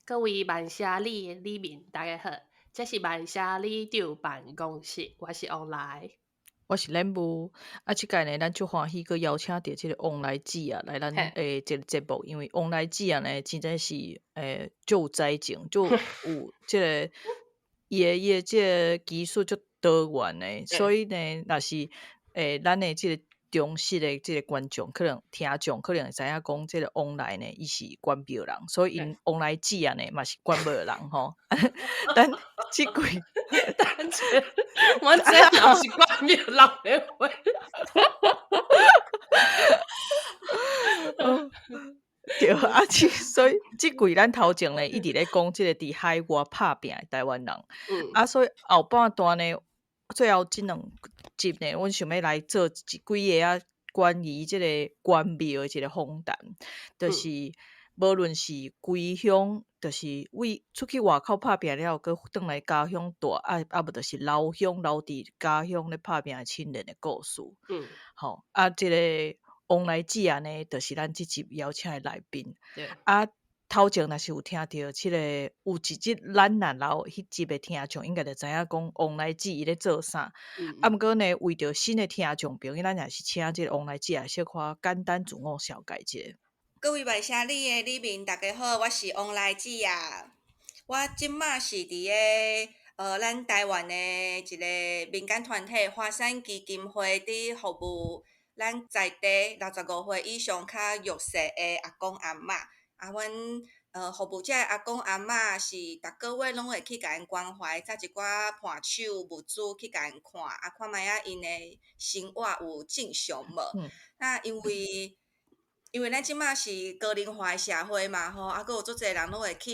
各位萬社里的里民，大家好，這是萬社里長辦公室，我是王來。我是蓮霧。啊，這擺呢，咱足歡喜閣邀請著這个王來姊啊，來咱這个節目，因為王來姊啊呢，真正是足有才情，足有這个伊的這个技術足多元的，所以呢，若是咱的這个忠實的這个觀眾，可能聽眾可能會知影講，這个王來呢，伊是關廟人，所以𪜶王來姊啊呢，嘛是關廟人吼。咱這季，等者，阮這嘛是關廟人的話。對啊，所以這季咱頭前呢，一直咧講這个佇海外拍拚的台灣人。啊，所以後半段呢，最後這兩集呢，阮想欲來做一幾个啊，關於這个關廟的一个訪談，就是無論是歸鄉，就是為出去外口拍拚了後，閣轉來家鄉蹛，啊無就是留鄉留佇家鄉咧拍拚的青年的故事。吼，啊，這个王來姊啊呢，就是咱這集邀請的來賓。啊，頭前若是有聽著這个有一集咱若留彼集的聽眾，應該就知影講王來姊伊咧做啥。啊，毋過呢，為著新的聽眾朋友，咱也是請這个王來姊啊，小可簡單自我紹介一下。各位萬社里的里民，大家好，我是王來姊啊。我這馬是佇个咱台灣的一个民間團體華山基金會佇服務咱在地65歲以上較弱勢的阿公阿嬤。啊，阮服務這个阿公阿嬤是逐个月攏會去共𪜶關懷，紮一寡伴手物資去共𪜶看，啊，看覓仔𪜶的生活有正常無？那因為咱這馬是高齡化的社會嘛，吼，啊，閣有足濟人攏會去，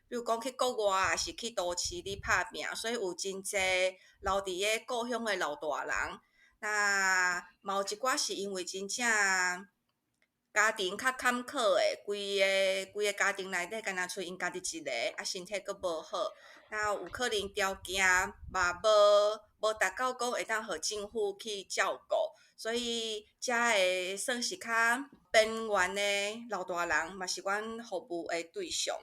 比如講去國外，抑是去都市裡拍拚，所以有真濟留佇个故鄉的老大人。那嘛有一寡是因為真正家庭較坎坷的，規個家庭內底，敢若賰𪜶家己一个，啊，身體閣無好，那有可能條件嘛無達到講會當予政府去照顧，所以遮的算是較邊緣的老大人，嘛是阮服務的對象。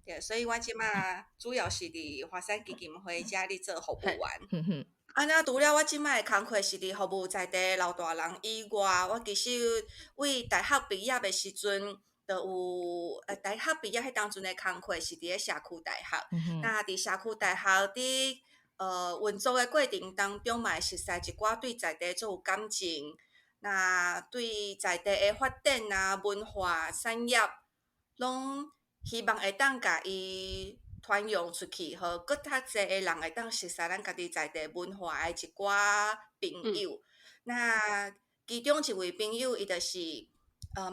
對，所以阮這馬主要是佇華山基金會遮咧做服務員。啊，那除了我這擺的工課是佇服務在地老大人以外，我其實為大學畢業的時陣，就有大學畢業彼當陣的工課是佇咧社區大學。那佇社區大學佇運作的過程當中，嘛會熟似一寡對在地足有感情，那對在地的發展啊、文化產業，攏希望會當共伊傳揚出去，予閣較濟的人會當熟似咱家己在地文化的一寡朋友。那其中一位朋友，伊就是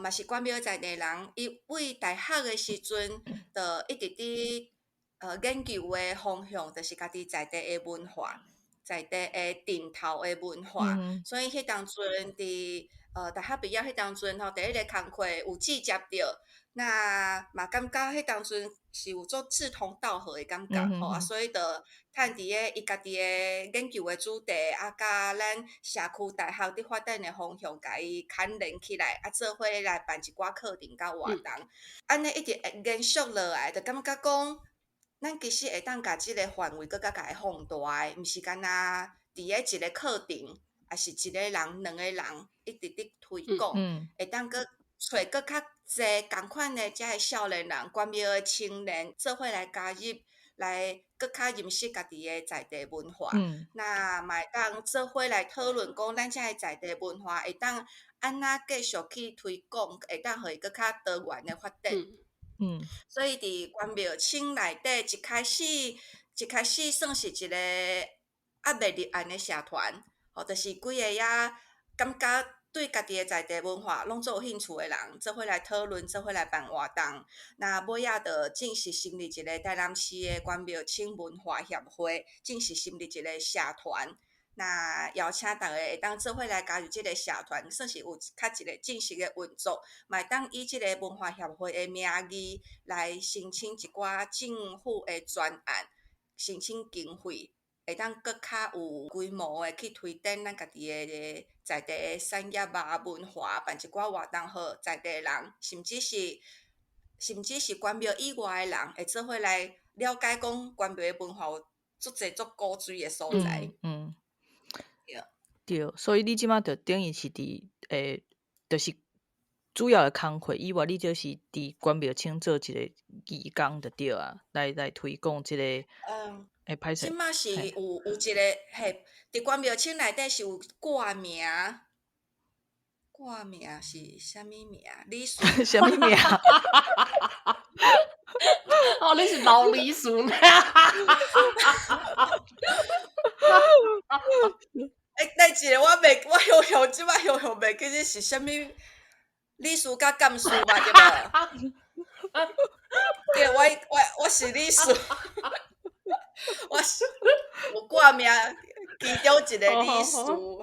嘛是關廟在地人，伊為大學的時陣，就一直佇研究的方向，就是家己在地的文化，在地的陣頭的文化。所以彼當陣佇大學畢業彼當陣吼，第一个工課有接觸著，那嘛感覺彼當陣是有做志同道合的感覺吼，啊，所以就趁佇个伊家己的研究的主題，啊，佮咱社區大學佇發展的方向，共伊牽連起來，啊，做伙來辦一寡課程佮活動，按呢一直延續落來，就感覺講，咱其實會當共這个範圍閣較共伊放大的，毋是干焦佇个一个課程，抑是一个人、兩个人一直佇推廣，會當閣揣閣較濟仝款的遮个少年人、關廟的青年，做伙來加入，來閣較認識家己的在地文化。那嘛會當做伙來討論講，咱遮个在地文化會當按怎繼續去推廣，會當予伊閣較多元的發展。所以佇關廟青內底，一開始算是一個猶未立案的社團，吼，就是幾個遐感覺對家己的在地文化攏足有興趣的人，做伙來討論，做伙來辦活動。那尾仔就正式成立一个台南市的關廟青文化協會，正式成立一个社團。那邀請逐家會當做伙來加入這个社團，算是有較一个正式的運作，嘛會當以這个文化協會的名義來申請一寡政府的專案，申請經費，會當閣較有規模的去推展咱家己的在地的產業啊、文化，辦一寡活動，予在地人，甚至是甚至是关庙以外的人，会做伙来了解讲关庙的文化有足济足古锥的所在。对。对，所以你这马就等于是伫就是主要的工课以外，你就是伫关庙村做一个义工就对啊，来推广这个。歹势。这马是有一个嘿，伫关庙村内底是有挂名，挂名是啥物名？理事。啥物名？哦，你是老理事呢？等一下，我袂，我雄雄这马雄雄袂记得是啥物理事佮干事嘛，对无？对，我是理事，我是有挂名其中一个理事，吼，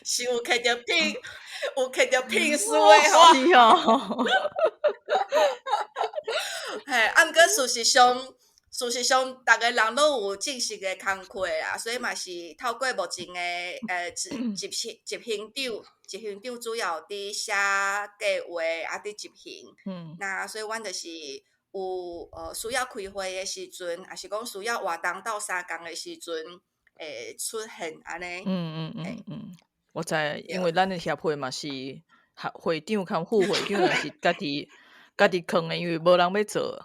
是有摕著聘，有摕著聘书的吼。是哦。嘿，啊，毋过事实上，逐个人拢有正式的工课啦，所以嘛是透过目前的执行长，执行长主要伫写计划，啊，伫执行。那所以阮就是有需要开会的时阵，抑是讲需要活动斗相共的时阵，会出现按呢。我知，因为咱的协会嘛是会长兼副会长也是家己囥的，因为无人欲做。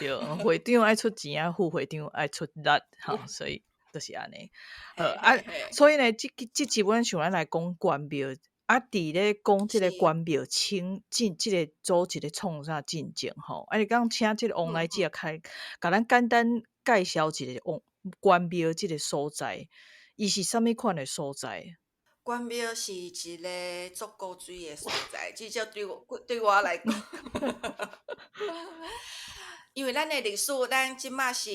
对，会长爱出钱啊，副会长爱出力，吼，所以就是按呢。啊，所以呢，这集阮想欲来讲关庙，啊，伫咧讲这个关庙村进这个组织咧创啥进前吼，啊，你讲请这个王来姊啊，开，共咱简单介绍一下王关庙这个所在，伊是啥物款的所在？关庙是一个足古锥的所在，至少对我来讲，因为咱的历史，咱这马是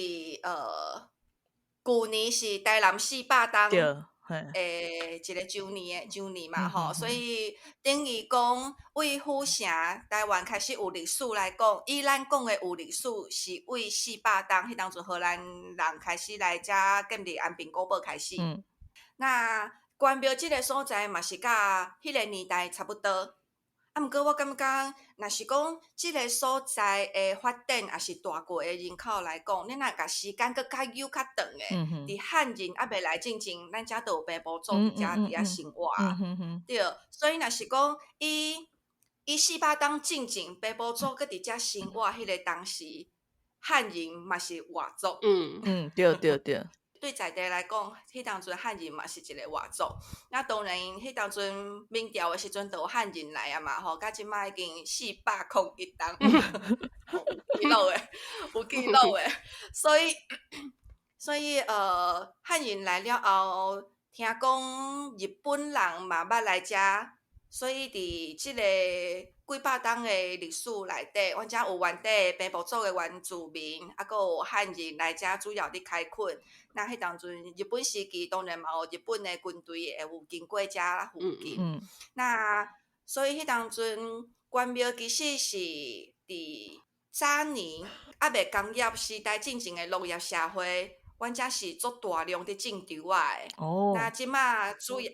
旧年是台南400冬的一个周年的周年嘛吼，所以等于讲为府城台湾开始有历史来讲，以咱讲的有历史是为400冬彼当阵荷兰人开始来遮建立安平古堡开始。那关庙这个所在嘛是佮彼个年代差不多，啊，毋过我感觉，若是讲这个所在的发展，抑是大过的人口来讲，你若共时间阁较悠较长的，伫汉人犹未来进前，咱遮都有平埔族伫遮伫遐生活。对，所以若是讲以400冬进前，平埔族阁伫遮生活，彼个当时，汉人嘛是外族。对对对。对在地来讲，彼当阵汉人嘛是一个外族。那当然，彼当阵明朝的时阵，就有汉人来啊嘛吼，到这马已经401冬，有记录的，有记录的。所以汉人来了后，听讲日本人嘛捌来遮，所以伫这个几百冬的历史内底，阮遮有原底平埔族的原住民，啊，阁有汉人来遮主要伫开垦。那彼当阵日本时期，当然嘛有日本的军队会有经过遮附近。那所以彼当阵关庙其实是伫早年犹未工业时代进前的农业社会，阮遮是足大量伫种稻仔的。那这马主要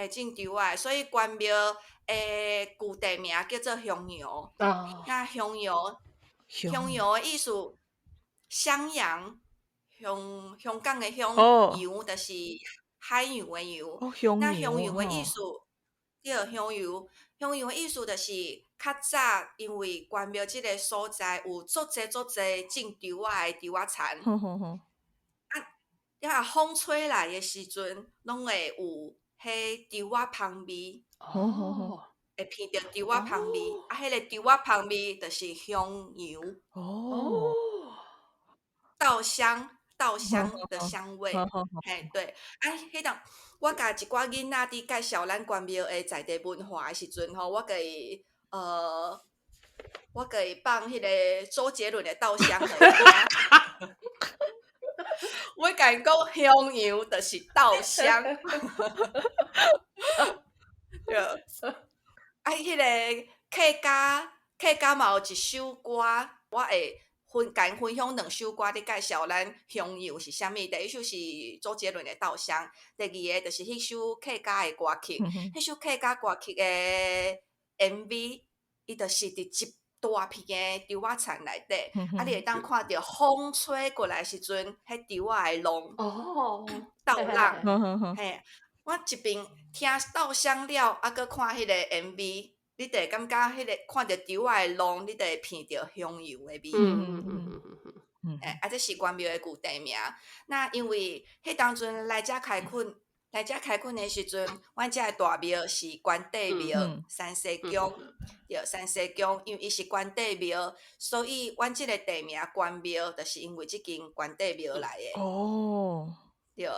系种稻仔，所以关庙的旧地名叫做襄阳。那襄阳，襄阳的意思，襄阳，香港的香，洋就是海洋的洋。那襄阳的意思，对，襄阳，襄阳的意思就是较早因为关庙这个所在有足济足济种稻仔的稻仔田。啊，啊，风吹来的时阵，拢会有彼稻仔芳味。会闻著稻仔芳味，啊，彼个稻仔芳味就是香油。稻香，稻香的香味。嘿，对。啊，彼当我共一寡囡仔伫介绍咱关庙的在地文化的时阵吼，我共伊放彼个周杰伦的《稻香》予伊听。我共伊讲香油就是稻香。对。啊，彼个客家，客家嘛有一首歌，我会分共分享兩首歌，咧介紹咱香油是啥物。第一首是周杰倫的《稻香》，第二个就是彼首客家的歌曲。彼首客家歌曲的 MV，伊就是佇一大片的稻仔田內底，啊，你會當看著風吹過來時陣，彼稻仔的浪，稻浪，嘿，我一邊聽稻香了，啊，閣看彼個 MV，你就會感覺彼個看著稻仔的浪，你就會鼻著香油的味。欸，啊，這是關廟的舊地名。那因為彼當陣來遮開墾，來遮開墾的時陣，阮遮的大廟是關帝廟，三世宮，對，三世宮，因為伊是關帝廟，所以阮這個地名關廟，就是因為這間關帝廟來的。對，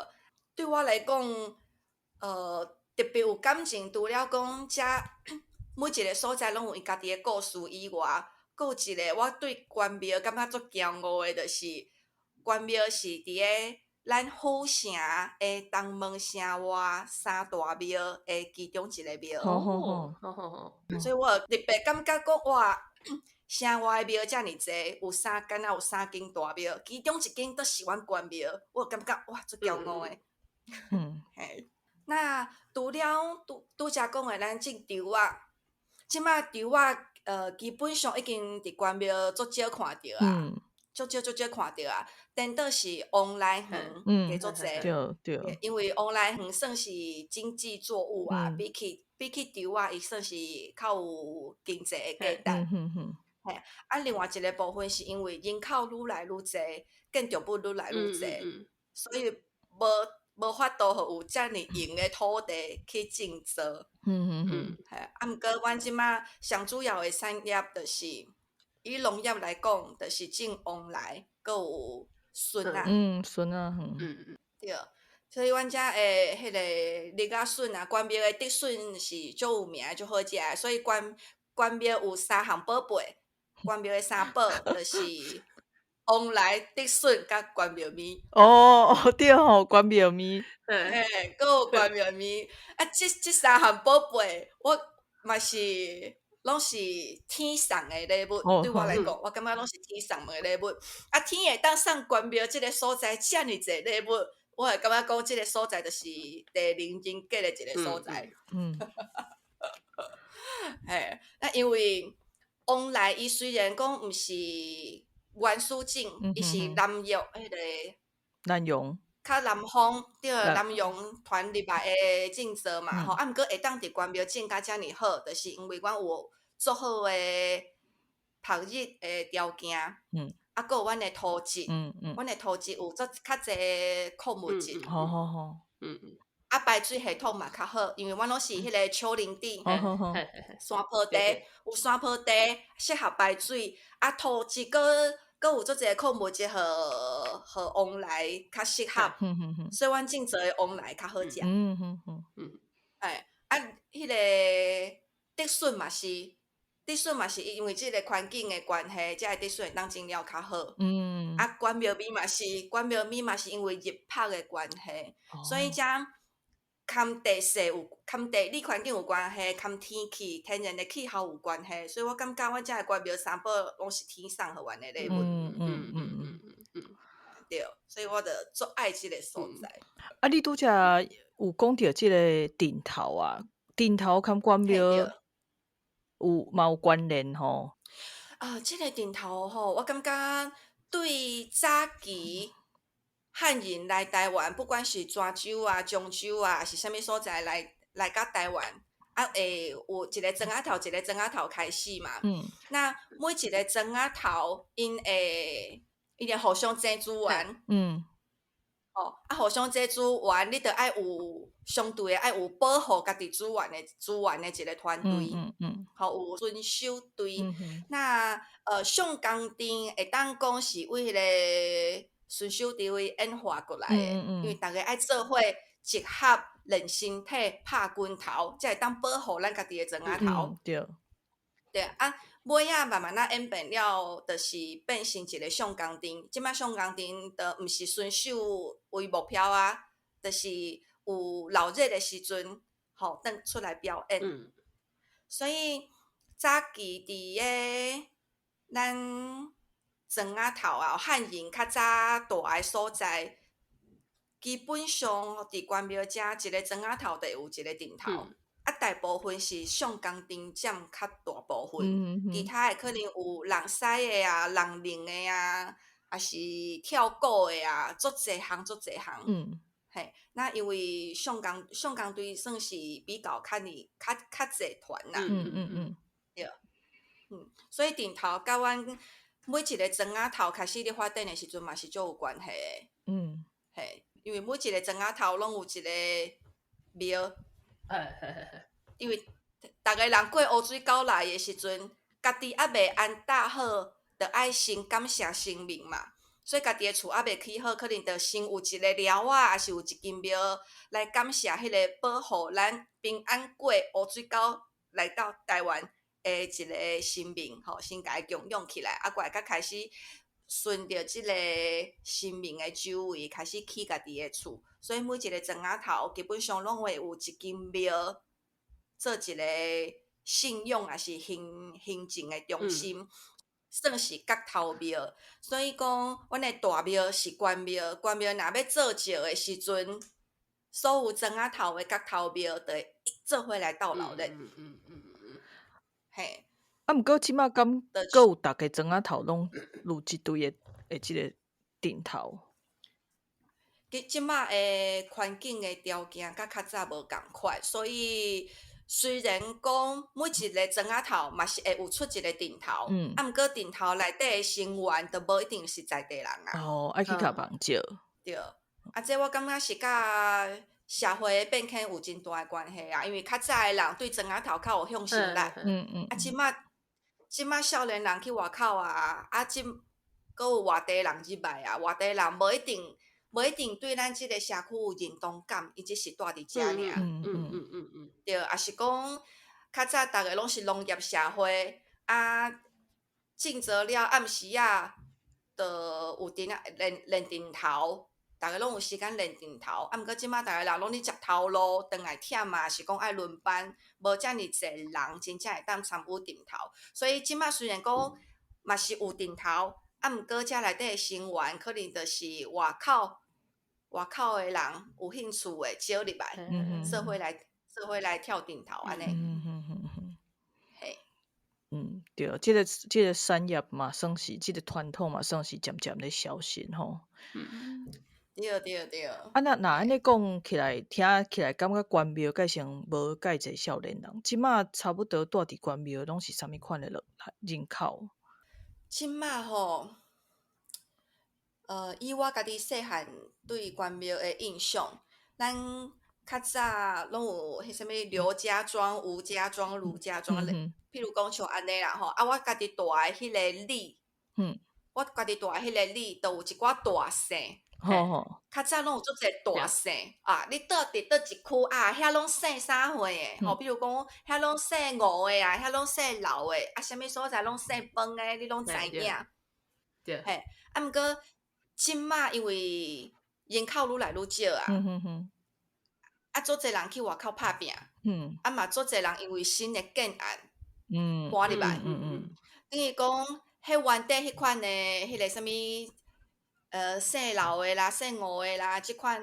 對我來講，特別有感情，除了講遮每一個所在攏有伊家己的故事以外，閣有一個我對關廟感覺足驕傲的，就是關廟是佇个咱府城的東門城外三大廟的其中一個廟。所以我特別感覺講哇，城外的廟遮爾濟，有三間啊，有三間大廟，其中一間都是阮關廟，我感覺哇，足驕傲的。嘿，那除了拄拄才講的，咱種稻仔，這馬稻仔基本上已經佇關廟足少看著啊，足少足少看著啊。顛倒是旺來園加足濟，因為旺來園算是經濟作物啊，比起稻仔，伊算是較有經濟的價值。嘿，啊，另外一個部分是因為人口愈來愈濟，建築物愈來愈濟，所以無法度予有遮爾閒的土地去種作。嘿，啊，毋過阮這馬上主要的產業就是以農業來講，就是種旺來，閣有筍仔。嗯，筍仔，對，所以阮遮的彼個栗仔筍啊，關廟的竹筍是足有名、足好食的，所以關關廟有三項寶貝，關廟的三寶就是旺來、竹筍佮關廟麵。哦，對吼，關廟麵。嘿，閣有關廟麵。啊，這三項寶貝，我嘛是攏是天送的禮物。對我來講，我感覺攏是天送的禮物。啊，天會當送關廟這个所在遮爾濟禮物，我會感覺講這个所在就是地靈人傑的一個所在。嘿，啊，因為旺來伊雖然講毋是原始種，伊是南越彼个南洋，較南方對南洋傳入來的種植嘛吼，啊，毋過會當佇關廟種甲遮爾好，就是因為阮有足好的曝日的條件，啊，閣有阮的土質，阮的土質有足較濟礦物質，啊，排水系統嘛較好，因為阮攏是彼个丘陵地，山坡地，有山坡地適合排水，啊，土質閣閣有足濟礦物質，予予旺來較適合，所以阮種植的旺來較好食。哎，啊，彼个竹筍嘛是，竹筍嘛是因為這个環境的關係，才會竹筍會當種了較好。啊，關廟麵嘛是，關廟麵嘛是因為日曝的關係，所以才含地勢有，含地理環境有關係，含天氣、天然的氣候有關係，所以我感覺阮遮的關廟三寶攏是天送予阮的禮物。對，所以我就足愛這个所在。啊，你拄才有講著這个陣頭啊，陣頭佮關廟有嘛有關聯吼？啊，這个陣頭吼，我感覺對早期漢人來台灣，不管是泉州啊、漳州啊，是啥物所在來到台灣，啊，會有一個莊仔頭，一個莊仔頭開始嘛。那每一個莊仔頭，𪜶會互相爭資源。哦，啊，互相爭資源，你著愛有相對的，愛有保護家己資源的一個團隊。吼，有巡守隊。那上江鎮會當講是為彼个巡守隊演化過來的，因為逐家愛做伙集合練身體、拍拳頭，才會當保護咱家己的莊仔頭。對。對啊，尾仔慢慢仔演變了，就是變成一個上江鎮。這擺上江鎮就毋是巡守為目標啊，就是有鬧熱的時陣，吼，轉出來表演。所以早期佇個咱庄仔头啊，汉人较早蹛的所在，基本上伫关庙遮一个庄仔头就会有一个阵头。啊，大部分是上工阵占较大部分，其他的可能有人狮的啊、人龙的啊，抑是跳鼓的啊，足济项足济项。嘿，那因为上工上工队算是比较较呢较较济团啦。对，所以阵头佮阮每一个庄仔头开始咧发展的时阵嘛是足有关系的。嘿，因为每一个庄仔头拢有一个庙。因为逐个人过乌水沟来的时阵，家己犹未安搭好，就爱先感谢神明嘛。所以家己的厝犹未起好，可能就先有一个寮仔，抑是有一间庙来感谢彼个保护咱平安过乌水沟来到台湾的一个神明，吼，先共伊供养起来，啊，过来才开始顺著这个神明的周围开始起家己的厝。所以每一个庄仔头基本上拢会有一间庙，做一个信仰抑是行行政的中心，算是角头庙。所以讲，阮的大庙是关庙，关庙若欲做醮的时阵，所有庄仔头的角头庙就会做伙来斗闹热。嘿。啊，毋过这马敢阁有逐个庄仔头拢有一队的这个阵头？其这马的环境的条件佮较早无仝款，所以虽然讲每一个庄仔头嘛是会有出一个阵头，啊，毋过阵头内底的成员就无一定是在地人啊。哦，爱去共人借。对，啊，这我感觉是佮社会的变迁有真大的关系啊，因为较早的人对庄仔头较有向心力。啊，这马少年人去外口啊，啊，这阁有外地人入来啊，外地人无一定对咱这个社区有认同感，伊只是蹛伫遮尔。对，抑是讲较早逐个拢是农业社会，啊，种植了暗时仔，就有阵仔练练阵头，逐个拢有时间练阵头。啊，毋过这马逐个人拢咧食头路，转来忝啊，是讲爱轮班，无遮尔济人真正会当参与阵头。所以这马虽然讲嘛是有阵头，啊，毋过遮内底的成员可能就是外口的人有兴趣的招入来，做伙来跳阵头按呢。嘿。对，这个产业嘛，算是这个传统嘛，算是渐渐咧消失吼。对对对。啊，那若按呢讲起来，听起来感觉关庙改成无介济少年人，这马差不多蹛伫关庙拢是啥物款的人口？这马吼，以我家己细汉对关庙的印象，咱较早拢有彼啥物刘家庄、吴家庄、卢家庄，譬如讲像按呢啦吼，啊，我家己蹛的彼个里，我家己蹛的彼个里，就有一寡大姓。较早拢有足济大姓啊，你蹛伫佗一区啊，遐拢姓啥货的吼，比如讲遐拢姓吴的啊，遐拢姓刘的，啊，啥物所在拢姓饭的，你拢知影。嘿，啊，毋过这马因为人口愈来愈少啊，啊，足济人去外口拍拚，啊嘛足济人因为新的建案搬入来，等于讲，彼原底彼款的彼个啥物，姓刘的啦，姓吴的啦，这款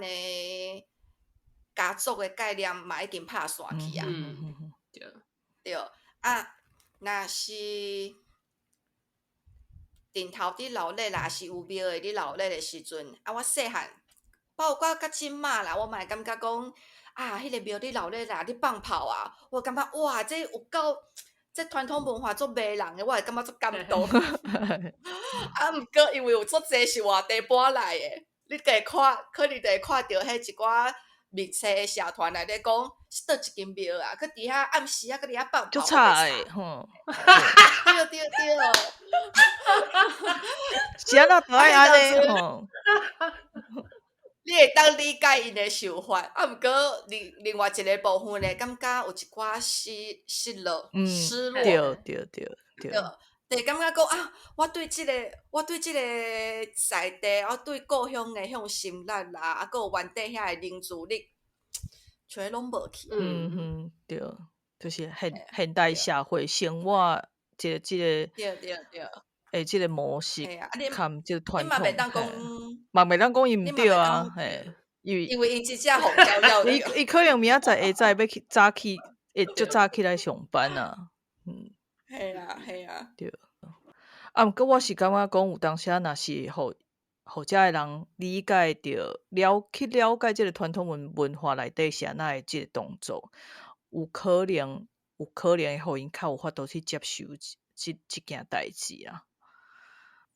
的家族的概念嘛已经拍散去啊。对，啊，若是阵头伫闹热啦，是有庙的伫闹热的时阵，啊，我细汉，包括到这马啦，我嘛会感觉讲，啊，彼个庙伫闹热啦，咧放炮啊，我感觉哇，这有够，这传统文化足迷人的，我会感觉足感动。啊，毋过因为有足济是外地搬来的，你会看，可能就会看著彼一寡面册的社团内底讲，是佗一间庙啊，阁伫遐暗时啊，阁伫遐放炮，足吵的吼。对对对。是按怎就爱按呢吼？你会当理解𪜶的想法，啊，毋过另外一个部分咧，感觉有一寡失落，失落。对，就感觉讲啊，我对这个在地，我对故乡的彼种心力啦，啊，阁有原底遐的凝聚力，全拢无去。嗯哼，对，就是现代社会生活这个对对对。的這个模式，含這个傳統，你嘛袂當講，嘛袂當講伊毋對啊，嘿，因為因為𪜶真正予教了，伊可能明仔載下載欲去早起，會足早起來上班啊，嗯，係啊係啊，對。啊，毋過我是感覺講有當時仔若是予遮的人理解著了去了解這个傳統文化內底是按怎的這个動作，有可能會予𪜶較有法度去接受這件代誌啊。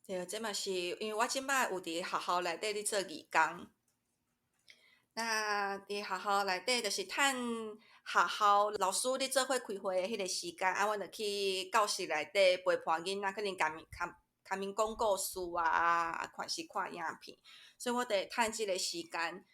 對，這嘛是因為我這擺有佇學校內底咧做義工，那佇學校內底就是趁學校老師咧做伙開會的彼个時間，啊，阮就去教室內底陪伴囡仔，可能共𪜶講故事啊，看是看影片，所以我就會趁這个時間，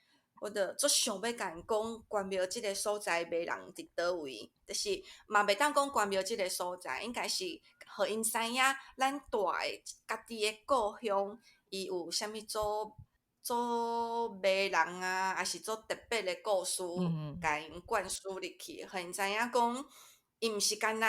我就足想欲共𪜶講關廟這个所在迷人佇佗位，就是嘛袂當講關廟這个所在，應該是予𪜶知影咱蹛的家己的故鄉，伊有啥物做做迷人啊，抑是做特別的故事，共𪜶灌輸入去，予𪜶知影講，伊毋是干焦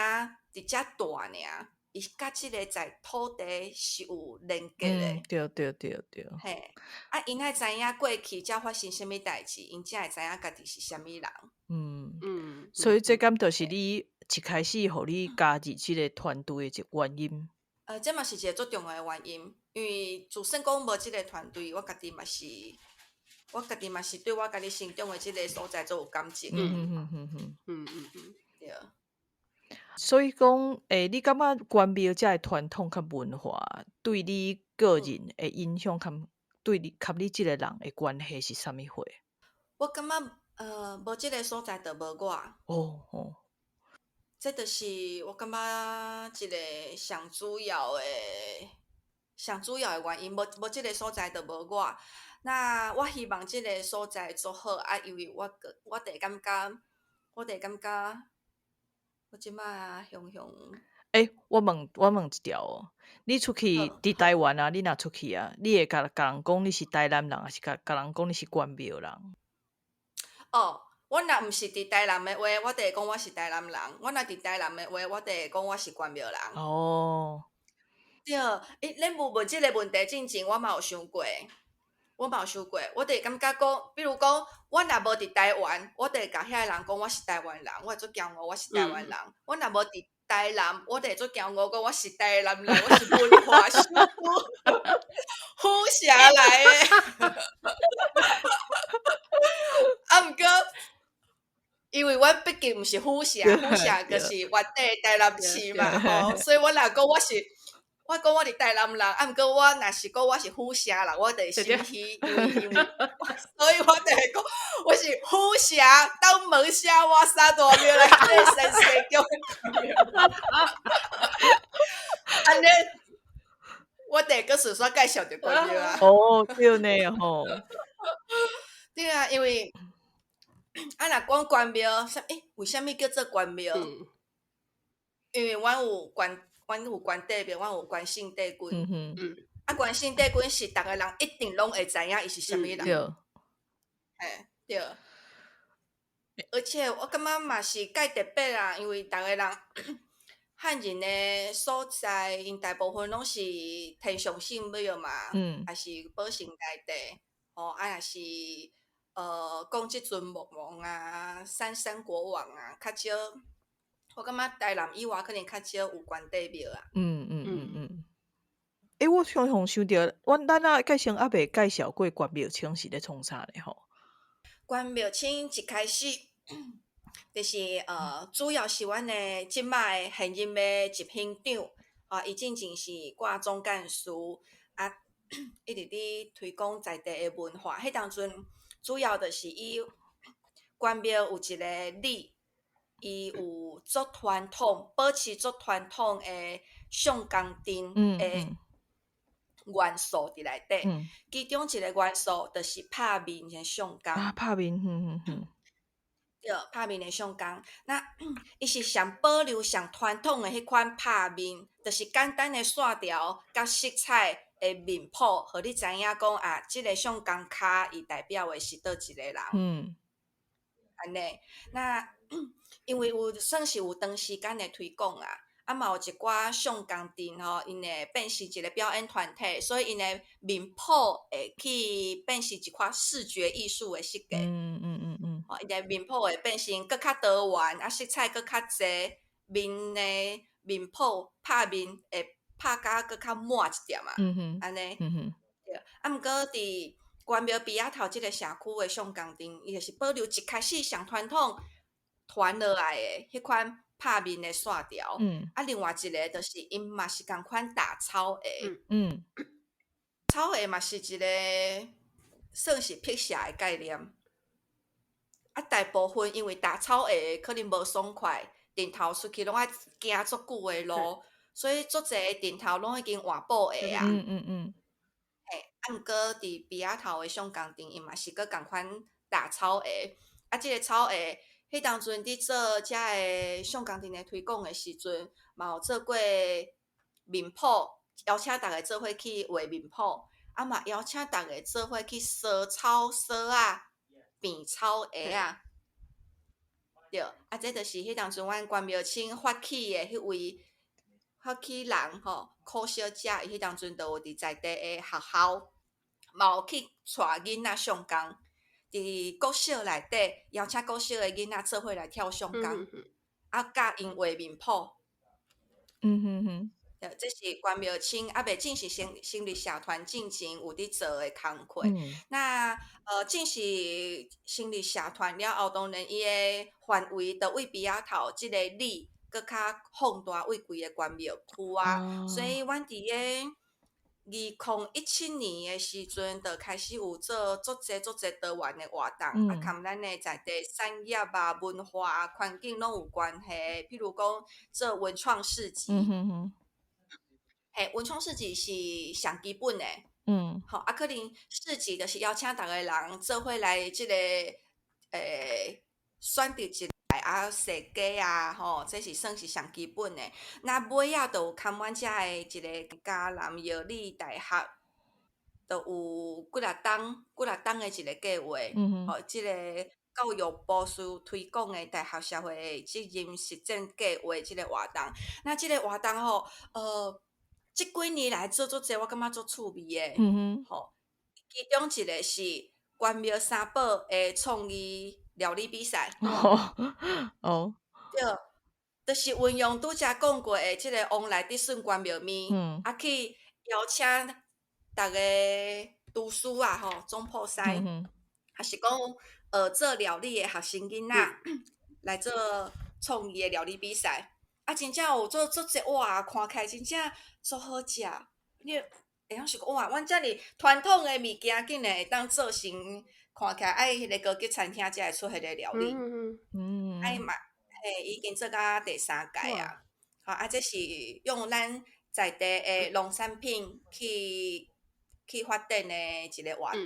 佇遮蹛爾，伊佮這个在土地是有連結的。嗯，對對對對。嘿，啊，𪜶愛知影過去才發生啥物代誌，𪜶才會知影家己是啥物人。所以這敢就是你一開始予你加入這个團隊的一個原因。這嘛是一个足重要的原因，因為就算講無這个團隊，我家己嘛是對我家己成長的這个所在足有感情。對。所以講，你感覺關廟這个傳統佮文化對你個人的影響，佮對你佮你這个人的關係是啥物貨？我感覺，無這个所在就無我。這就是我感覺一个上主要的原因，無這个所在就無我。那我希望這个所在做好啊，因為我就會感覺，我這擺雄雄。欸，我問一條哦，你出去佇台灣啊，你若出去啊，你會共人講你是台南人，抑是共人講你是關廟人？哦，我若毋是佇台南的話，我就會講我是台南人；我若佇台南的話，我就會講我是關廟人。對，欸，恁有問這个問題進前，我嘛有想過，我嘛有想過，我就會感覺講，比如講，我若無佇台灣，我就會共遐个人講我是台灣人，我會足驕傲我是台灣人。我若無佇台南，我就會足驕傲講我是台南人，我是文化首都府城來的。啊，毋過，因為阮畢竟毋是府城，府城就是原底台南市嘛，吼，所以我若講我是，我講我佇台南人，啊，毋過我若是講我是府城人，我就會心虛，因為，所以我就會講我是府城東門社活三大廟內底先生叫。按呢，我就會閣順紲介紹著關廟啊。哦，對呢吼。對啊，因為啊，若講關廟，欸，為啥物叫做關廟？因為阮有關帝廟，阮有關聖帝君。啊，關聖帝君是逐个人一定攏會知影伊是啥物人。嘿，對。而且我感覺嘛是蓋特別啦，因為逐个人漢人的所在，𪜶大部分攏是天上聖廟嘛，抑是保生大帝，吼，啊，若是講這陣木王啊、三山國王啊，較少。我感覺台南以外可能較少有關帝廟啊。欸，我常常想著，阮咱啊，介紹猶未介紹過關廟清是咧創啥咧吼？關廟清一開始就是主要是阮的這擺的現任的執行長，啊，伊進前是掛總幹事，啊，一直佇推廣在地的文化。彼當陣主要就是以關廟有一个里，伊有足傳統，保持足傳統的相公陣的元素佇內底。其中一个元素就是拍面的相公。啊，拍面，對，拍面的相公。那伊是上保留上傳統的彼款拍面，就是簡單的線條佮色彩的面譜，予你知影講啊，這个相公跤伊代表的是佗一个人。按呢，那因為有算是有長時間的推廣啊，啊嘛有一寡上工陣吼，𪜶會變成一个表演團體，所以𪜶的面譜會去變成一款視覺藝術的設計。吼，𪜶的面譜會變成閣較多元，啊色彩閣較濟，面的面譜拍面會拍甲閣較滿一點仔，按呢。對，啊，毋過佇關廟埤仔頭這个社區的上工陣，伊就是保留一開始上傳統傳落來的彼款拍面的線條。啊，另外一个就是𪜶嘛是仝款打草鞋。草鞋嘛是一个算是辟邪的概念。啊，大部分因為打草鞋可能無爽快，陣頭出去攏愛行足久的路，所以足濟陣頭攏已經換布鞋啊。嘿，啊，毋過佇埤仔頭的上工陣，伊嘛是閣仝款打草鞋。啊，這个草鞋，彼當陣佇做遮个上工陣的推廣的時陣，嘛有做過面譜，邀請逐家做伙去畫面譜，啊嘛邀請逐家做伙去梳草梳仔，編草鞋仔。對，啊，這就是彼當陣阮關廟請發起的彼位發起人吼，柯小姐，伊彼當陣就有佇在地的學校，嘛有去帶囡仔上工，佇國小內底邀請國小的囡仔做伙來跳上工，啊，教𪜶畫面譜。對，這是關廟請猶未正式成立社團進前有佇做的工課。那正式成立社團了後，當然伊的範圍就對埤仔頭這个里，閣較放大對規個關廟區啊。所以阮佇个2017年的時陣，就開始有做足濟足濟多元的活動，啊，佮咱的在地產業啊、文化啊、環境攏有關係。譬如講做文創市集。嘿，文創市集是上基本的。吼，啊，可能市集就是邀請逐个人做伙來這个選擇一個啊設計啊，吼，這是算是上基本的。那尾仔就有含阮遮的一个嘉南藥理大學，就有幾若冬幾若冬的一个計劃，吼，這个教育部所推廣的大學社會責任實踐計劃這个活動。那這个活動吼，這幾年來做足濟，我感覺足趣味的。吼，其中一个是關廟三寶的創意料理比賽。對，就是運用拄才講過的這个王來德順關廟麵，啊去邀請逐个廚師啊，吼，總鋪師，抑是講學做料理的學生囡仔，來做創意的料理比賽。啊，真正有做足濟哇，看起來真正足好食。你會曉想講哇，阮遮爾傳統的物件，竟然會當做成看起來愛彼个高級餐廳才會出彼个料理。啊，伊嘛，嘿，已經做到第三屆啊。吼，啊，這是用咱在地的農產品去發展的一个活動。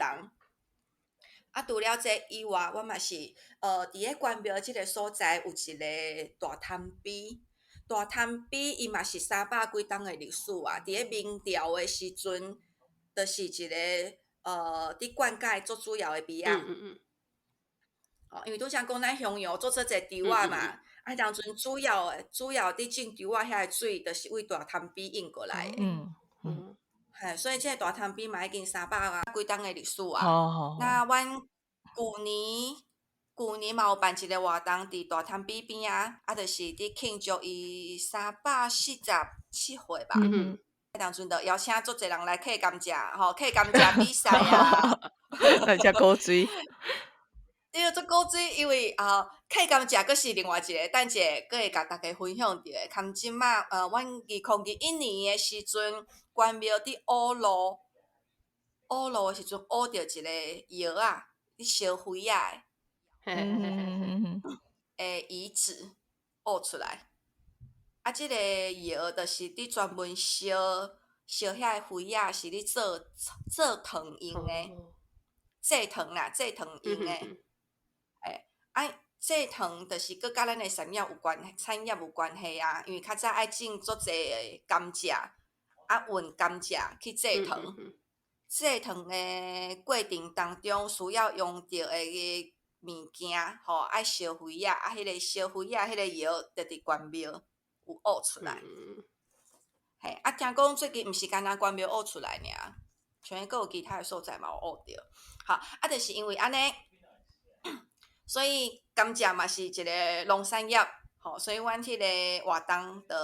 啊，除了這以外，我嘛是佇个關廟這个所在有一个大潭埤。大潭埤伊嘛是三百幾冬的歷史啊！佇个明朝的時陣，就是一个佇灌溉足主要的埤仔。哦，因為拄才講咱襄陽做足濟稻仔嘛，啊，當陣主要佇種稻仔遐个水，就是對大潭埤引過來的。嘿，所以這个大潭埤嘛已經三百幾冬的歷史啊。那阮舊年嘛有辦一个活動，佇大潭埤邊仔，啊，就是佇慶祝伊347歲吧。彼當陣就邀請足濟人來崁甘蔗，吼，崁甘蔗比賽啊。來食古錐。對，做古錐，因為啊，崁甘蔗閣是另外一个，等一下閣會共大家分享著的。含這馬，阮2021年的時陣，關廟佇挖路，挖路的時陣挖著一個窯仔，佇燒灰仔的。的遺址挖出來，啊，這个窯就是佇專門燒燒遐个灰仔，是咧做做糖用的，製糖啦，製糖用的。嘿，啊，製糖就是閣佮咱的產業有關，產業有關係啊，因為較早愛種足濟的甘蔗，啊，運甘蔗去製糖，製糖的過程當中需要用著的物件，吼，愛燒灰仔，啊，彼个燒灰仔，彼个窯就佇關廟。有挖出來。嘿，啊，聽講最近毋是干焦關廟挖出來爾，像閣有其他的所在嘛有挖著。好，啊，就是因為按呢，所以甘蔗嘛是一个農產業，吼，所以阮彼个活動就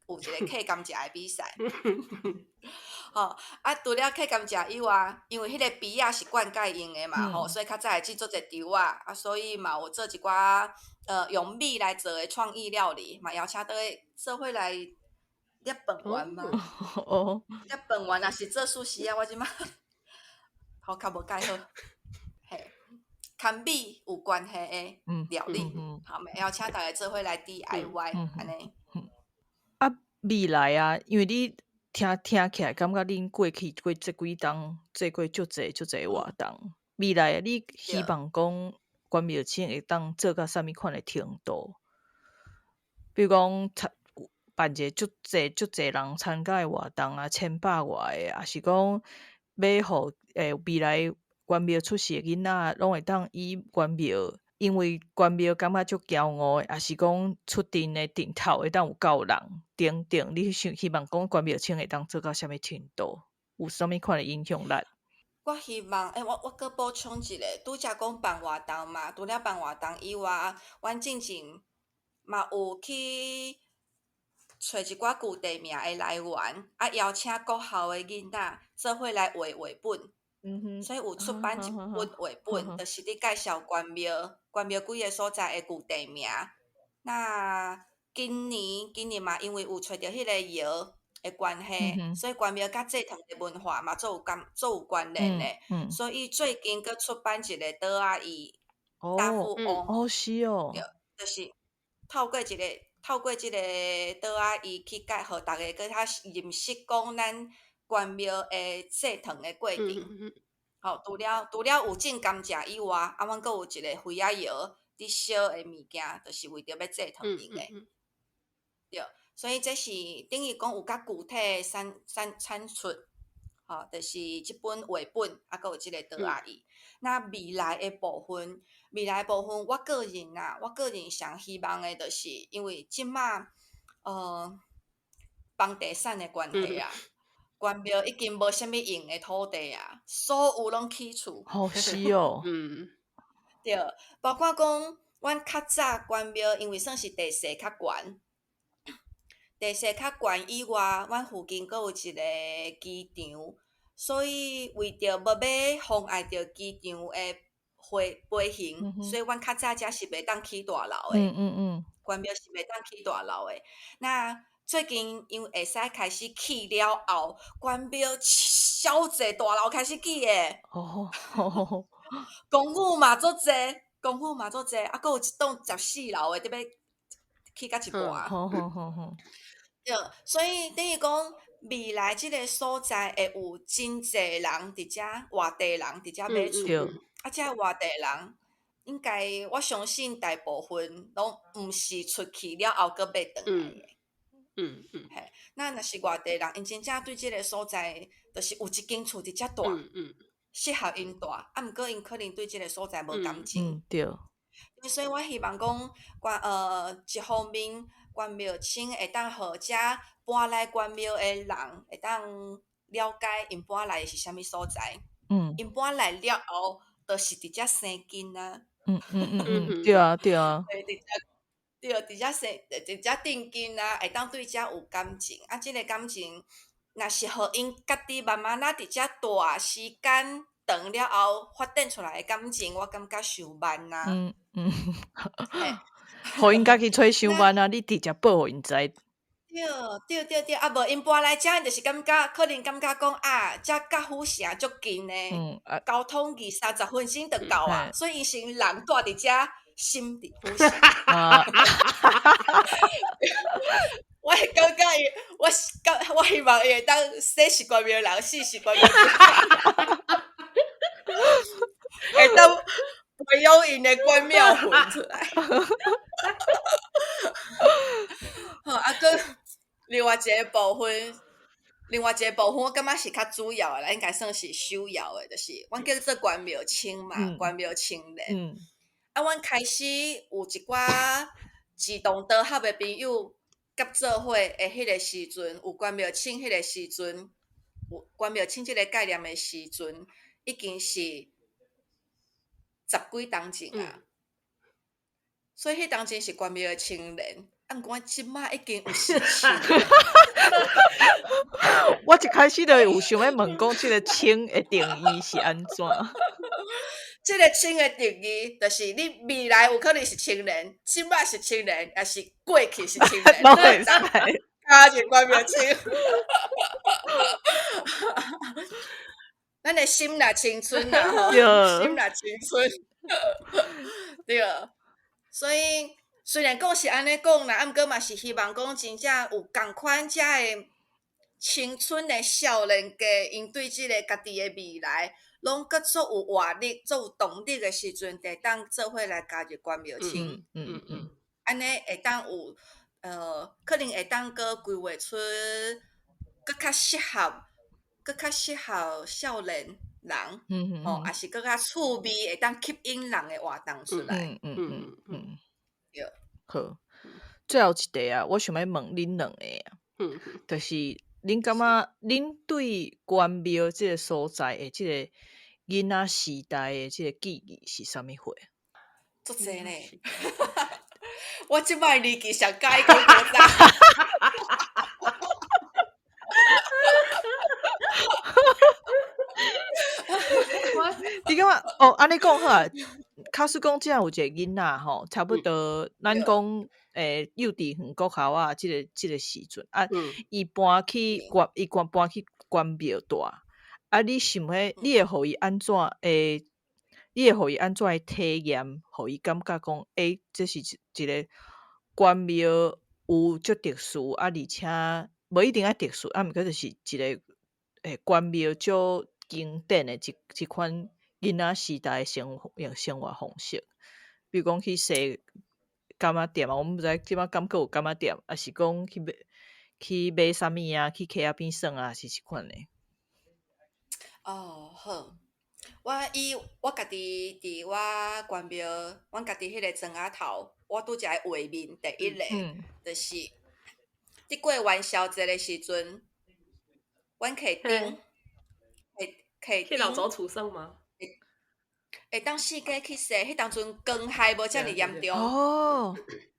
有一個崁甘蔗的比賽。吼，啊，除了崁甘蔗以外，因為彼个埤仔是灌溉用的嘛，吼，所以較早會制作濟稻仔，啊，所以嘛有做一寡用米來做的創意料理，嘛邀請倒去做伙來捏飯圓嘛。捏飯圓抑是做壽司啊，我這擺頭殼無蓋好。嘿，佮米有關係的料理，好，邀請大家做伙來 DIY 按呢。啊，未來啊，因為你聽起來感覺恁過去過這幾冬做過足濟足濟活動，未來你希望講關廟星會當做到啥物款的程度？比如講，辦一个足濟足濟人參加的活動啊，千百外个，抑是講欲予未來關廟出世的囡仔，攏會當以關廟，因為關廟感覺足驕傲的，抑是講出陣的陣頭會當有夠人等等，你想希望講關廟星會當做到啥物程度？有啥物款的影響力？我希望，欸，我閣補充一下，拄才講辦活動嘛，除了辦活動以外，阮進前嘛有去揣一寡舊地名的來源，啊，邀請國校的囡仔做伙來畫繪本。所以有出版一本繪本，就是佇介紹關廟，關廟幾个所在的舊地名。那今年嘛，因為有揣著彼个窯的關係，所以關廟佮祭糖的文化嘛，足有關聯的。所以最近閣出版一个桌仔椅大富翁。哦，是哦。對，就是透過這个桌仔椅去介予大家閣較認識講咱關廟的祭糖的過程。吼，除了有種甘蔗以外，啊，阮閣有一个花仔窯佇燒的物件，就是為著欲祭糖用的。對，所以這是等於講有較具體的產出，吼，就是這本繪本，啊，閣有這個桌仔椅。那未來的部分，我個人上希望的，就是因為這馬房地產的關係啊，關廟已經無啥物閒的土地啊，所有攏起厝。哦，是哦。對，包括講，阮較早關廟，因為算是地勢較懸，地勢較懸以外，阮附近閣有一個機場，所以為著無欲妨礙著機場的飛行，所以阮較早遮是袂當起大樓的。關廟是袂當起大樓的。那最近因為會使開始起了後，關廟超濟大樓開始起的。公寓嘛足濟，公寓嘛足濟，啊，閣有一棟14樓的，佇欲起到一半。對，所以等於講未來這个所在會有真濟人佇遮外地人佇遮買厝。啊，這外地人應該我相信大部分攏毋是出去了後閣欲轉來的。嘿，那若是外地人，𪜶真正對這个所在，就是有一間厝佇遮住，適合𪜶住，啊，毋過𪜶可能對這个所在無感情。所以我希望講，一方面關廟星會當予遮搬來關廟的人會當了解𪜶搬來的是啥物所在。𪜶搬來了後，就是佇遮生根啊。對啊，對啊。對，佇遮，對，佇遮定根啊，會當對遮有感情。啊，這个感情，若是予𪜶家己慢慢仔佇遮住時間長了後，發展出來的感情，我感覺傷慢啊。嘿。予𪜶家己揣傷慢啊！你直接報予𪜶知。對對對對，啊無𪜶搬來遮，就是感覺可能感覺講啊，遮佮府城足近的，交通20-30分鐘就到啊，所以𪜶先人住佇遮，心佇府城。我會感覺伊，我是感，我希望伊會當生是關廟人，死是關廟人，會當培養𪜶的關廟魂出來。好，啊，閣另外一个部分，我感覺是較主要的啦，應該算是首要的，就是阮叫做關廟星嘛，關廟青年。啊，阮開始有一寡志同道合的朋友，结做伙的彼个时阵，有关庙醒彼个时阵，有关庙醒这个概念的时阵，已经是十几冬前啊。所以彼当阵是关庙的青年，啊，毋过阮这马已经毋是青年。我一开始就有想欲问讲，这个青的定义是按怎？这个青的定义，就是你未来有可能是青年，这马是青年，抑是过去是青年，拢会使。加入关庙醒。咱的心若青春啊，吼，心若青春，对。所以虽然讲是按呢讲啦，啊，毋过嘛是希望讲真正有仝款遮的青春的少年家，𪜶对这个家己的未来，拢阁足有活力、足有动力的时阵，会当做伙来加入关庙醒。按呢会当有，可能会当阁规划出阁较适合少年人，吼，抑是阁较趣味，会当吸引人的活动出来。对。好，最后一题啊，我想欲问恁两个啊，就是恁感觉恁对关庙这个所在的这个囡仔时代的这个记忆是啥物货？足济呢。我这摆年纪上喜欢讲古早。你感觉哦，按呢讲好啊。假使讲这有一个囡仔吼，差不多咱讲幼稚园国校啊，这个时阵啊，伊搬去关庙住啊，你想欲，你会予伊按怎？你会予伊按怎的体验？予伊感觉讲，这是一个关庙有足特殊啊，而且无一定爱特殊，啊，毋过就是一个关庙足经典的这款囡仔时代的生活方式，比如讲去踅柑仔店啊，我毋知这摆敢阁有柑仔店，抑是讲去买啥物啊，去溪仔边耍啊，是这款的。哦，好，我以我家己伫我关庙，阮家己彼个庄仔头，我拄才个画面第一个，就是伫过元宵节的时阵，阮提灯，提去老祖厝耍吗？会当四界去踅，彼当阵光害无遮尔严重。哦。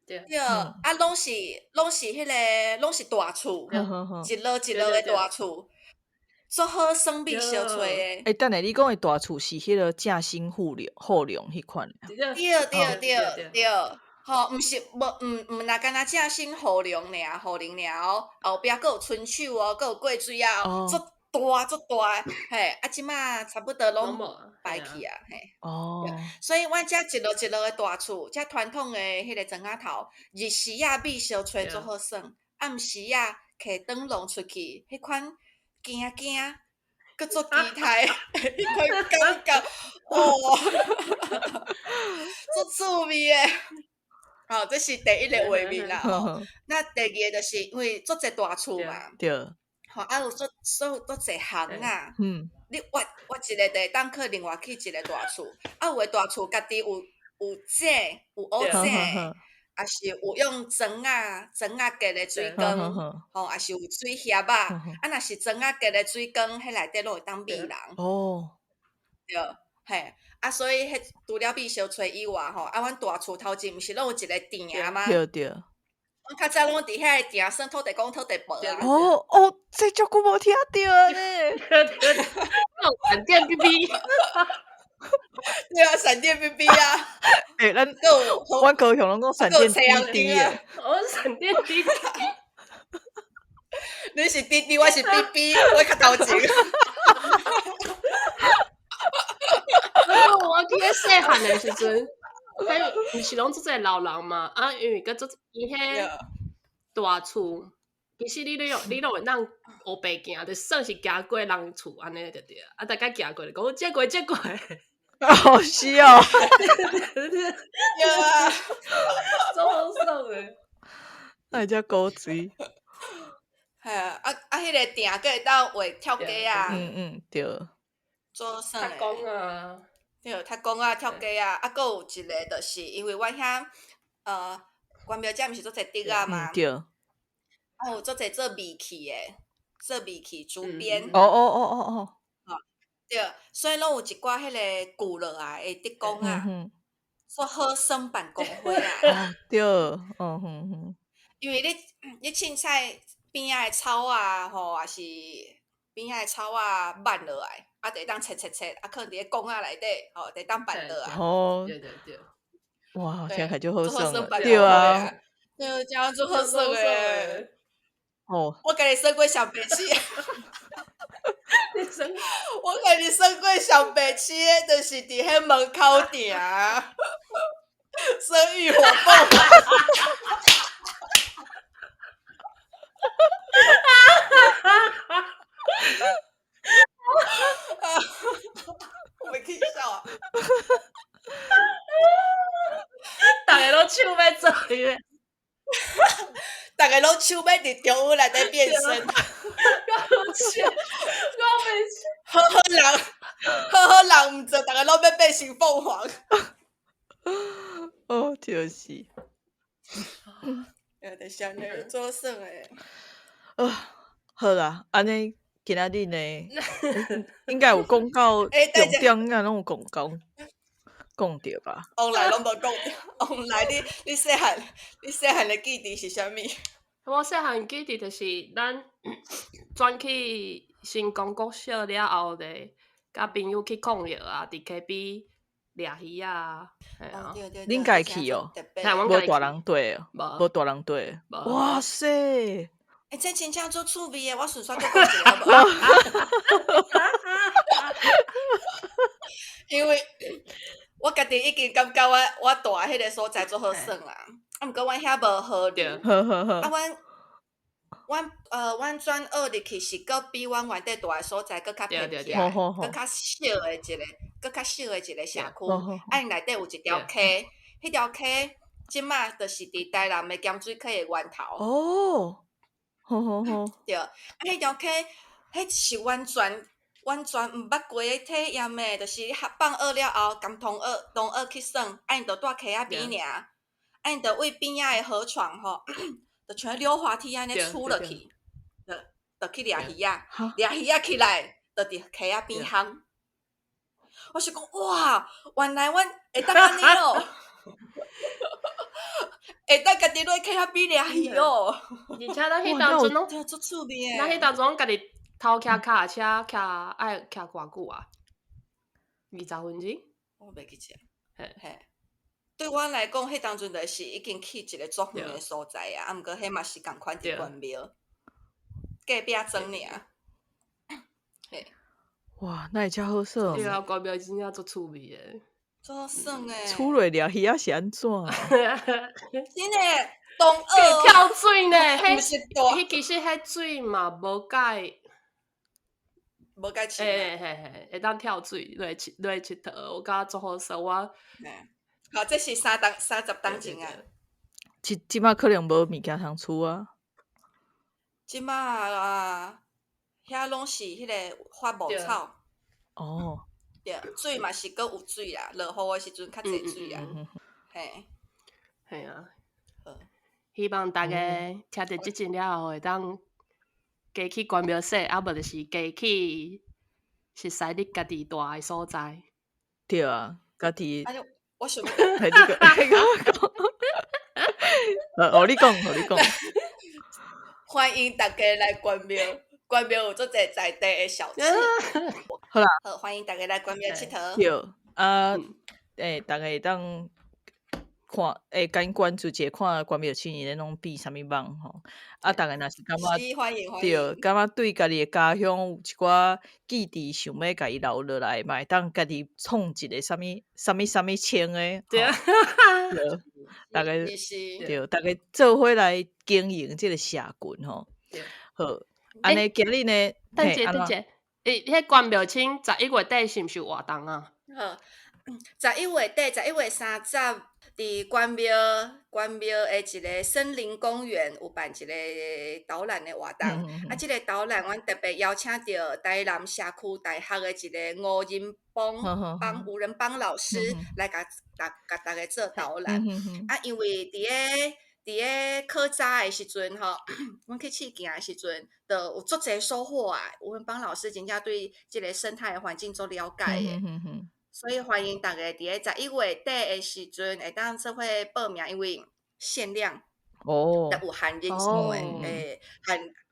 对，啊，拢是彼个，拢是大厝，一落一落的大厝，足好耍米相揣的。等下，你讲的大厝是彼个正新富良彼款？对对对对，吼，毋是无，毋若干焦正新富良尔，富良尔哦，后壁阁有春秋哦，阁有过水仔哦，足大足大，嘿，啊，这马差不多拢败去啊，嘿。哦。所以阮遮一落一落的大厝，遮传统的彼个庄仔头，日时仔米相揣足好耍，暗时仔提灯笼出去，彼款惊惊，阁足期待，彼款感觉，哇，足趣味的。好，这是第一个画面啦。吼，那第二个就是因为足济大厝嘛。对。吼，啊有足所足济巷仔，你挖挖一个就会当去另外去一个大厝，啊有的大厝家己有井，有乌井，抑是有用砖仔结的水缸，吼，抑是有水峡仔，啊若是砖仔结的水缸，彼内底拢会当美人。哦。对，嘿，啊所以彼除了米烧炊以外，吼，啊阮大厝头前毋是拢有一个埕吗？对对。阮较早拢伫遐个埕耍土地公、土地婆啊。哦哦，这足久无听著呢。闪电 B B。对啊，闪电 B B 啊。阮高雄拢讲闪电滴滴啊。我闪电滴滴。你是滴滴，我是 B B，我较头前。我记得细汉的时阵。彼毋是拢足济老人嘛？啊，因为阁足伊彼大厝，其实你拢会当乌白行，就算是行过人厝按呢就对。啊，大家行过就讲这过这过。哦，是哦。对啊，足好耍的。那会遮古锥。嘿啊，啊啊！彼个埕阁会当画跳鸡仔。嗯嗯，对。足好耍的。踢公啊。对，踢公仔、跳鸡仔，啊，阁有一个就是因为阮遐，关庙遮毋是足济竹仔吗？对。啊，有足濟做篾器的，做篾器竹編。哦哦哦哦哦。對，所以攏有一寡彼个舊落來的竹工啊，做好耍辦公會啊。對，嗯哼哼。因為你凊彩邊仔的草仔吼，抑是邊仔的草仔挽落來，啊，就會當切切切，啊，囥佇咧缸仔內底，吼，就會當辦落來。哦。對對對。哇，聽起來就好耍。對啊。對，這樣足好耍的。哦。我家己耍過上白痴。我家己耍過上白痴的，就是佇彼門口埕，耍浴火鳳凰。我袂起笑啊！逐个攏手欲做咧，逐个攏手欲佇中午內底變身。我袂好好人，好好人毋做，逐个攏欲變成鳳凰。哦，就是。就是按呢，做耍的。啊，好啦，按呢今仔日呢，應該有講到重點，應該攏有講講講著吧？往來攏無講著，往來你細漢，你細漢的記憶是啥物？我細漢記憶就是咱轉去成功國小了後咧，佮朋友去控藥啊，佇溪邊掠魚啊。哦，對對。恁家去哦？無大人綴哦？無大人綴。哇塞！欸，這真正足趣味的，我順紲閣講一下好無？因為我家己已經感覺我住彼个所在足好耍啦，啊，毋過阮遐無河流，啊，阮轉學入去是閣比阮原底住的所在閣較偏僻，閣較小的一个，閣較小的一个社區。啊，𪜶內底有一條溪，彼條溪這馬就是佇台南的鹹水溪的源頭。哦。好好好，對，啊，彼條溪，彼是完全完全毋捌過的體驗的，就是放學了後，共同學同學去耍，啊，𪜶就蹛溪仔邊爾，啊，𪜶就對邊仔的河床吼，就像溜滑梯按呢出落去，就去掠魚仔，掠魚仔起來，就佇溪仔邊烘。我想講，哇，原來阮會當按呢哦！會當家己落溪仔邊掠魚哦！而且咱彼當陣攏，足趣味的。咱彼當陣攏家己偷騎腳踏車，騎愛騎偌久啊？20分鐘？我袂記得。嘿，對阮來講，彼當陣就是已經去一個足遠的所在啊，啊，毋過彼嘛是仝款佇關廟隔壁庄爾。嘿，哇，那會遮好耍？對啊，關廟真正足趣味的。足好耍的。出落掠魚仔是按怎？真的，同學跳水呢？毋是大，彼其實彼水嘛無介，無介深。嘿嘿嘿，會當跳水落去落去𨑨迌，我感覺足好耍。我，好，這是30冬前啊。這馬可能無物件通出啊。這馬啊，遐攏是彼個發木草。哦。對，水嘛是閣有水啦，落雨的時陣較濟水啦。嘿，嘿啊。希望大家聽著這集了後，會當加去關廟踅，啊無就是加去熟似你家己住的所在。對啊，家己。我想欲你講，你講。哦，你講，你講。歡迎大家來關廟，關廟有足濟在地的小吃。好啦，好，歡迎大家來關廟𨑨迌。對，啊，大家會當看，趕關注一下，看關廟青年攏變啥物網吼。啊，逐家若是感覺對，感覺對家己的家鄉有一寡記憶，想欲共伊留落來，嘛會當家己創一个啥物啥物啥物稱的。對，對，逐家對，逐家做伙來經營這个社群吼。好，按呢今日呢，等者等者，彼關廟青11月底是毋是有活動啊？好，11月底，11月30。佇關廟的一个森林公園有辦一個導覽的活動，啊，這個導覽阮特別邀請著台南社區大學的一個吳仁邦吳仁邦老師來共大家做導覽。啊，因為佇佇咧考察的時陣吼，阮去試行的時陣，就有足濟收穫啊！吳文邦老師真正對這个生態環境足了解的，所以歡迎逐家佇咧11月底的時陣會當做伙報名，因為限量哦，有限人數的，欸，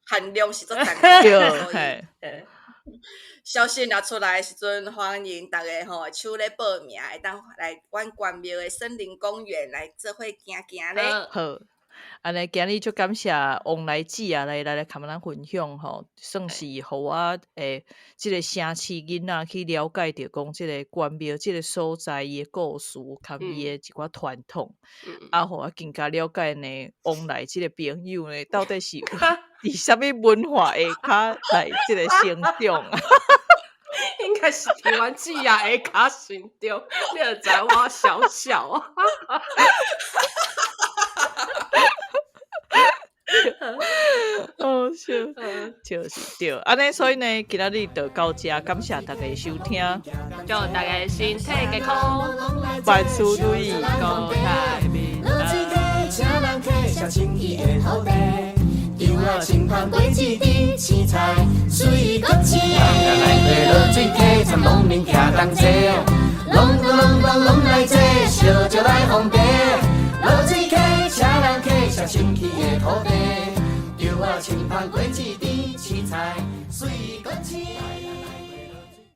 限量是足殘酷的，所以消息若出來的時陣，歡迎逐家吼手咧報名，會當來阮關廟的森林公園來做伙行行咧。好，按呢今日足感謝王來姊啊，來共咱分享吼，算是予我這个城市囡仔去了解著講這个關廟這个所在伊的故事，佮伊的一寡傳統，啊，予我更加了解呢，王來這个朋友呢，到底是佇啥物文化下跤來這个成長啊？應該是佇阮姊仔下跤成長，你就知我小小啊。好笑，就是對，按呢，所以呢，今仔日就到這，感謝大家收聽，祝大家身體健康，萬事如意，國泰民安。青芳果子甜，青菜水果青。来对落水溪，参农民徛同齐，拢拢拢拢来坐，烧酒来奉茶。落水溪，请人客，上清气的土地。稻仔青芳果子甜，青菜水果青。